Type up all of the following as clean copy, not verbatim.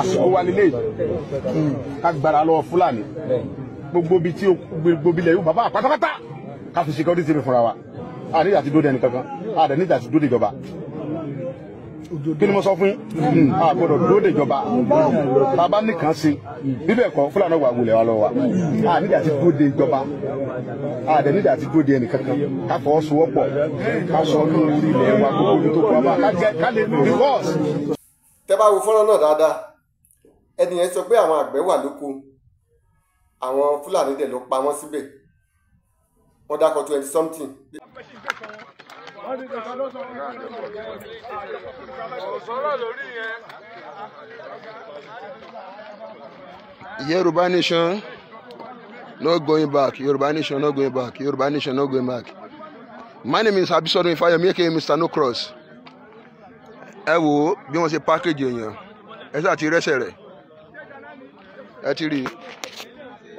Àsìkò wa lélẹ̀ ká gbára lọ́wọ́ Fúlàní. Gbogbo ibi tí gbogbo ilẹ̀ yóò bàbá pátápátá ká fi security mi fúnra wa. A ní ìdàtí dóde ẹnì kankan, a dẹ̀ ní ìdàtí dóde ìjọba. Kí ni mo sọ fún yín? A gbọ́dọ̀ dóde ìjọba. Bàbá nìkan ṣe bíbẹ̀ kọ́ Fúlàní wà wulẹ̀ wa lọ wa. A ní ìdàtí dóde ìjọba, a dẹ̀ ní ìdàtí dóde ẹnì kankan. Ká fọwọ́sowọ́pọ̀, ká sọ ní orí ilẹ̀ wa gbogbo ibi tó kọ́ wa ká lè divorce. Tẹ́ bá wo fọ́nrán náà dáadáa, ẹni yẹn sọ pé àwọn àgbẹ̀ wà lóko, àwọn Fúlàní dẹ̀ ló pa wọ́n síbẹ̀. Wọ́n dákọ̀ 20 something. Yoruba nation no going back. Yoruba nation no going back. Yoruba nation no going back. My name is Abisodo Ifayomi, aka Mr. No Cross. Ẹ wo bí wọ́n ṣe package èèyàn, ẹ ṣáà ti rẹ́sẹ̀ rẹ̀, ẹ ti rí,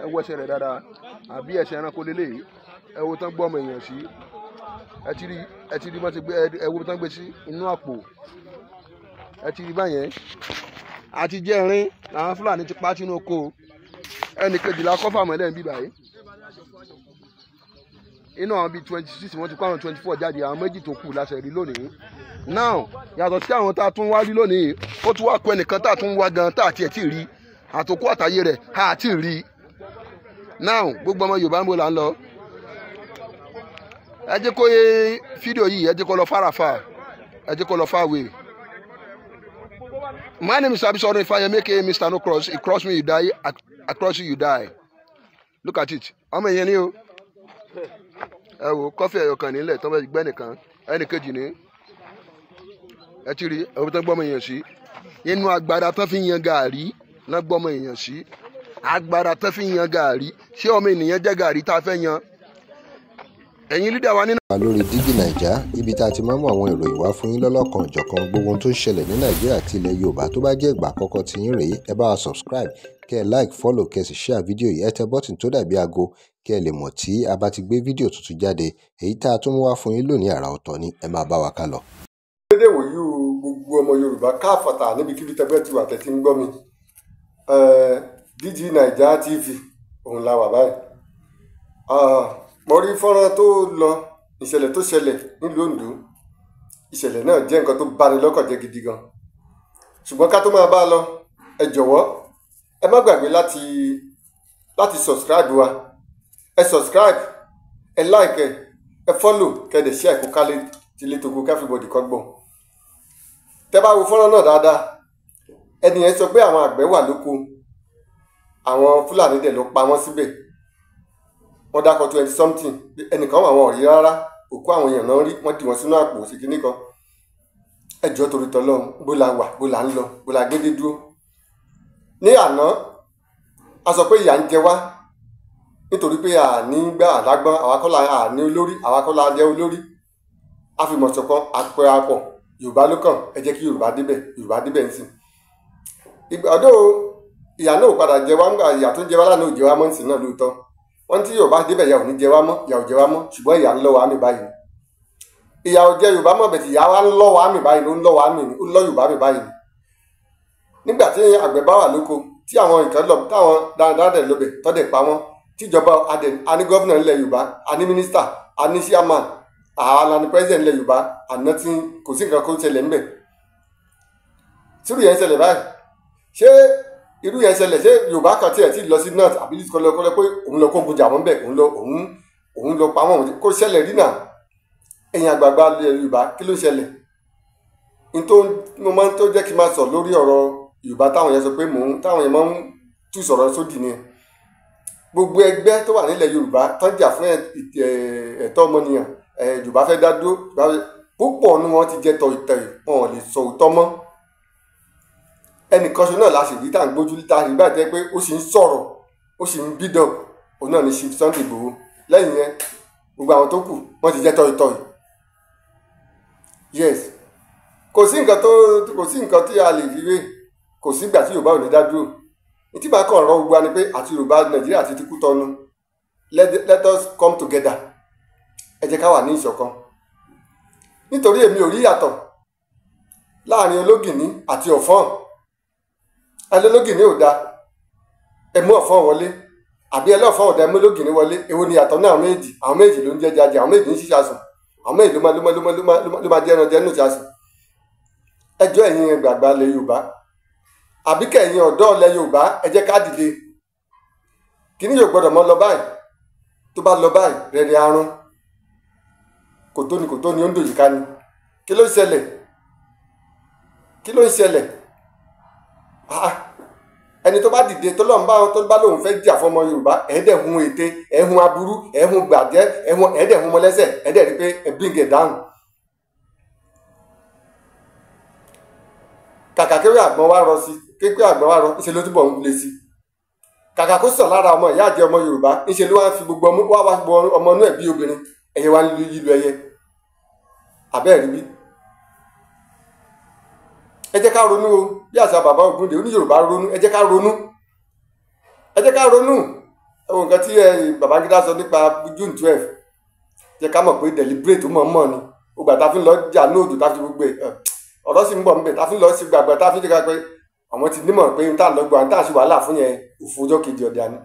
ẹ wọ ẹsẹ̀ rẹ̀ dáadáa, àbí ẹsẹ̀ ẹranko lélẹ́yìí, ẹ wo tán gbọ́ ọmọ èèyàn sí, ẹ ti rí, ẹ ti rí wọ́n ti gbé, ẹ wo tán gbé sí inú àpò, ẹ ti rí báyẹn. Àti jẹ́rin làwọn Fúlàní ti pa sínú oko, ẹnì kejìlá kọ́fà mọ́lẹ̀ ń bí báyìí. Inú àwọn bíi 26 wọ́n ti kó àwọn 24 jáde, àwọn méjì tó kù láṣẹ rí lónìí. Now yàtọ̀ sí àwọn tá a tún wá rí lónìí, ó tún wá kó ẹnìkan tá a tún wá gan tá a tiẹ̀ tí rí, àtòkú àtàyè rẹ̀ a ti rí. Now gbogbo ọmọ Yorùbá ń bò là ń lọ. Ẹ jẹ́ kó yé fídíò yìí, ẹ jẹ́ kó lọ fàràfà, ẹ jẹ́ kó lọ fàwé. My name is Abisodo Ifayomi, aka Mr. No Cross. You cross me, you die. I cross you, you die. Look at it. Ọmọ ìyẹn ni o. Ẹ wo kọfí ẹyọ kan nílẹ̀ tó bá gbẹ́ nìkan, ẹnì kejì ní. Ẹ ti rí ẹwọ tó gbọ́mọ èèyàn sí. Inú agbada tó fi yan gàárì náà gbọ́mọ èèyàn sí. Agbada tó fi yan gàárì. Ṣé ọmọ ènìyàn jẹ́ gàárì tá a fẹ́ yan? Ẹ̀yin lídà wa nínú. Lórí Digi Naija, ibi tá a ti máa ń mú àwọn ìròyìn wá fún yín lọ́lọ́kan òjọ̀kan, gbogbo ohun tó ń ṣẹlẹ̀ ní Nàìjíríà àti ilẹ̀ Yorùbá. Tó bá jẹ́ ìgbà àkọ́kọ́ tí yín rèé, ẹ bá wa subscribe, kẹ́ ẹ like, follow, kẹ́ ẹ sì share fídíò yìí. Ẹ tẹ bọ́tìn tó dàbí aago kẹ́ ẹ lè mọ̀ tí a bá ti gbé fídíò tuntun jáde. Èyí tá a tún mú wá fún yín lónìí àrà ọ̀tọ̀ ni, ẹ máa bá wa ká lọ. Dédé wòyí o, gbogbo ọmọ Yorùbá káfàtà níbikíbi tẹgbẹ́ ti wà tẹ́tí ń gbọ́ mi. Digi Naija TV òun la wà báyìí. Mo rí fọ́nrán tó lọ, ìṣẹ̀lẹ̀ tó ṣẹlẹ̀ nílùú Oǹdó. Ìṣẹ̀lẹ̀ náà jẹ́ nǹkan tó bani lọ́kàn jẹ́ gidi gan. Ṣùgbọ́n ká tó máa bá a lọ, ẹ jọ̀wọ́ ẹ má gbàgbé láti subscribe wa. Ẹ subscribe, ẹ like, ẹ follow, kẹ́ dẹ̀ share kó kálé tilé toko kí everybody kọ́gbọ́n. Tẹ́ bá wo fọ́nrán náà dáadáa, ẹni yẹn sọ pé àwọn àgbẹ̀ wà lóko, àwọn Fúlàní dẹ̀ ló pa wọ́n síbẹ̀. Wọ́n dákọ̀ 20 something, ẹnìkan àwọn ò rí rárá, òkú àwọn èèyàn náà rí, wọ́n dì wọ́n sínú àpò sí kinní kan. Ẹ jọ̀ọ́ torí tọlọ́run, bó la wà, bó la ń lọ, bó la gbé dé dúró. Ní àná, a sọ pé ìyà ń jẹ wá nítorí pé àní gbà àlágbọ́n, àwa kọ́ la àní olórí, àwa kọ́ la jẹ́ olórí. A fi mọ̀ ṣọ̀kan, àpẹẹrẹ Yorùbá ló kàn, ẹ jẹ́ kí Yorùbá débẹ̀, Yorùbá débẹ̀ ń sìn. Ìgbà ọdọ́ ìyà náà ò padà jẹ wá, ńgbà ìyà tó ń jẹ wá lánàá ò jẹ wá mọ́ ǹsìn náà lóòótọ́. Wọ́n tí Yorùbá débẹ̀ ìyà ò ní jẹ wá mọ́, ìyà ò jẹ wá mọ́, ṣùgbọ́n ìyà ń lọ wá mì báyìí. Ìyà ò jẹ Yorùbá mọ́, bẹ̀tì ìyà wa ń lọ wá mì báyìí, ó ń lọ wá mì ní, ó ń lọ Yorùbá mì báyìí. Nígbà tí àgbẹ̀ bá wà lóko, tí àwọn ìkan lọ, táwọn dáadáa dẹ̀ lóbẹ̀, tọ́dẹ̀ pa wọ́n, tíjọba a ní gọ́vnà ńlẹ̀ Yorùbá, a ní mínísítà, a ní chairman, àwa la ní president ńlẹ̀ Yorùbá, àná tí kò sí nǹkan kó ṣẹlẹ̀ ńbẹ̀. Sírù yẹn ṣẹlẹ̀ báyìí. Ṣé irú yẹn ṣẹlẹ̀? Ṣé Yorùbá kan tiẹ̀ ti lọ sí north àbí kọlọkọlọ pé òun lọ kógun jà wọ́n bẹ̀, òun lọ pa wọ́n, kó ṣẹlẹ̀ rí náà? Ẹ̀yin àgbààgbà ilẹ̀ Yorùbá, kí ló ṣẹlẹ̀? N tó mo máa ń tó jẹ́ kí n máa sọ lórí ọ̀rọ̀ Yorùbá táwọn yẹn sọ pé mò ń táwọn yẹn máa ń tú sọ̀rọ̀ sódì ni. Gbogbo ẹgbẹ́ tó wà nílẹ̀ Yorùbá tó ń jà fún ẹ̀tọ́ ọmọnìyàn, Yorùbá fẹ́ dá dúró, púpọ̀ nu wọn ti jẹ tọ̀ìtọ̀ì, wọn ò lè sọ òótọ́ mọ́. Ẹnìkan ṣo náà la sì rí tá à ń gbójú tá a rí báyìí tẹ́ pé ó sì ń sọ̀rọ̀, ó sì ń bídọ̀, òun náà ní Chief Sunday Igboho. Lẹ́yìn yẹn gbogbo àwọn tó kù wọ́n ti jẹ́ tọ̀ìtọ̀ì. Yes, kò sí nǹkan tí a lè fi wé, kò sí ìgbà tí Yorùbá ò ní dá dúró. Ìtí bá kàn rọ gbogbo wa ni pé àti Yorùbá Nàìjíríà ti Kútọ́nù, let us come together. Ẹ jẹ́ ká wà ní ìṣọ̀kan. Nítorí èmi ò rí ìyàtọ̀ láàrin ológìní àti ọ̀fọ́n. Ẹlọ́lọ́gìnní ò da, ẹ mú ọ̀fọ́n wọlé, àbí ẹlọ́fọ́n ò da, ẹ mú ológìnní wọlé. Èwo ni ìyàtọ̀ náà? Àwọn méjì, àwọn méjì ló ń jẹ́ jajẹ, àwọn méjì ń ṣiṣẹ́ àsùn, àwọn méjì ló máa jẹ́ ẹran jẹ́ nù ṣàṣùn. Ẹjọ́ ẹ̀yin gbàgbà ilẹ̀ Yorùbá, àbí kẹ̀yin ọ̀dọ́ ilẹ̀ Yorùbá, ẹ jẹ́ ká dìde. Kíní yóò gbọ́dọ̀ mọ́ lọ báyìí. Tó bá lọ báyìí, rẹ̀rẹ̀ arún kò tó ni, kò tó ni, ó ń dòyìká ni. Kí ló ń ṣẹlẹ̀? Kí ló ń ṣẹlẹ̀? Ah, ẹni tó bá dìde, tó lọ́n bá tó bá lóun fẹ́ jà fọmọ Yorùbá, ẹ̀ẹ́dẹ̀ hun ète, ẹ̀ hun aburú, ẹ̀ hun gbàjẹ́, ẹ̀ hun, ẹ̀ẹ́dẹ̀ hun mọ́lẹ́sẹ̀, ẹ̀ẹ́dẹ̀ rí pé ẹ̀ bring it down. Kàkà kéwé àgbọn wá rọ sí, kéwé àgbọn wá rọ, ńṣe ló túbọ̀ ń le sí. Kàkà kó sàn lára ọmọ ìyá àjẹ ọmọ Yorùbá, ńṣe ló wá fi gbogbo ọmọ wá gbogbo ọmọ inú ẹ̀ bí obìnrin, ẹ̀yẹ wá ń lu yílu ẹyẹ. Àbẹ́ẹ̀rí bí. Ẹ jẹ́ ká ronú o. Bí àṣà bàbá Ògúndé oní Yorùbá, ronú, ẹ jẹ́ ká ronú, ẹ jẹ́ ká ronú. Ẹ wo nǹkan tí ẹ Babangida sọ nípa June 12. Jẹ́ ká mọ̀ pé deliberate, ó mọ̀ mọ̀ ni. Gbogbo àtà fi ń lọ jà ní òjò, tá fi gbogbo ẹ̀, ọ̀rọ̀ sì ń bọ̀ níbẹ̀, tá fi ń lọ sí gbàgbà, tá fi ń jẹ́ pé àwọn ti nímọ̀ pé n tá lọ gbọ́, àwọn tá ṣe wàhálà fún yẹn, òfò ọjọ́ kejì ọ̀dà ni.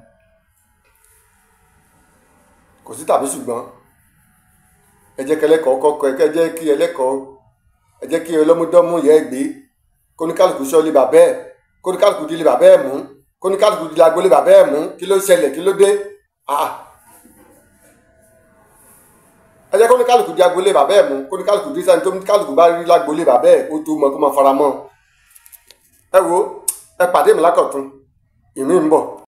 Kò sí tàbí ṣùgbọ́n, ẹ jẹ́ kẹlẹ́kọ̀ọ́ kọ́kọ́, ẹ jẹ́ kí ẹlẹ́kọ̀ọ́, ẹ jẹ́ kí ọlọ́múdọ́mú yẹ gbé, kóníkálùkù sọ lé bàbẹ́ ẹ̀, kóníkálùkù di lé bàbẹ́ ẹ̀ mú, kóníkálùkù di agbolé bàbẹ́ ẹ̀ mú. Kí ló ṣẹlẹ̀? Kí ló dé? Ah, ẹ jẹ́ kóníkálùkù di agbolé bàbẹ́ ẹ̀ mú, kóníkálùkù di sani tó kálùkù bá rí lágbolé bàbẹ́ ẹ̀, ó tó mọ kó máa fara mọ́. Ẹ wo, ẹ pàdé mi lákọ̀tún, ìmí ń bọ̀.